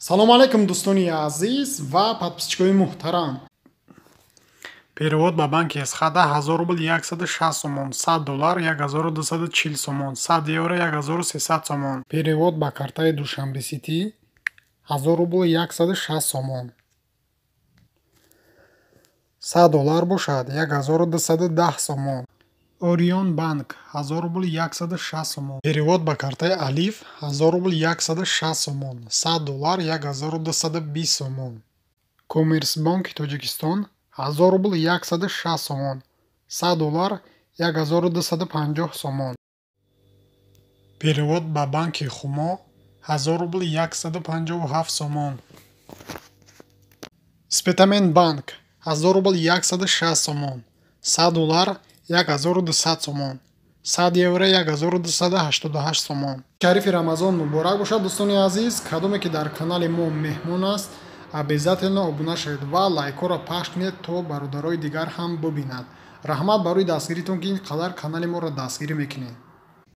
Салому алайкум, дӯстони азиз ва подписчикои муҳтарам. Перевод ба банки Эсхата: 1000 рубл 160 сомон, 100 доллар 1240 сомон, 100 евро 1300 сомон. Перевод ба картаи Душанбе Сити: 1000 рубл 160 сомон, 100 доллар бошад 1210 сомон. Орион Банк: 1000 рубл 160 сомон. Перевод ба картаи Алиф: 1000 рубл 160 сомон, 100 доллар 1220 сомон. Коммерсбонки Тоҷикистон: 1000 рубл 160 сомон, 100 доллар 1250 сомон. Перевод ба банки Хумо: 1000 рубл 157 сомон. Спитамен Банк: 1000 рубл 160 сомон, 100 доллар 1200 сомон, 100 евро 1288 сомон. Шарифи Рамазон муборак бошад, дӯстони азиз. Кадоме ки дар канали мо меҳмон аст, обязательно обуна шавед ва лайкҳоро пахш кунед, то бародарои дигар ҳам бубинад. Раҳмат барои дастгиритон, ки ин қадар канали моро дастгирӣ мекунед.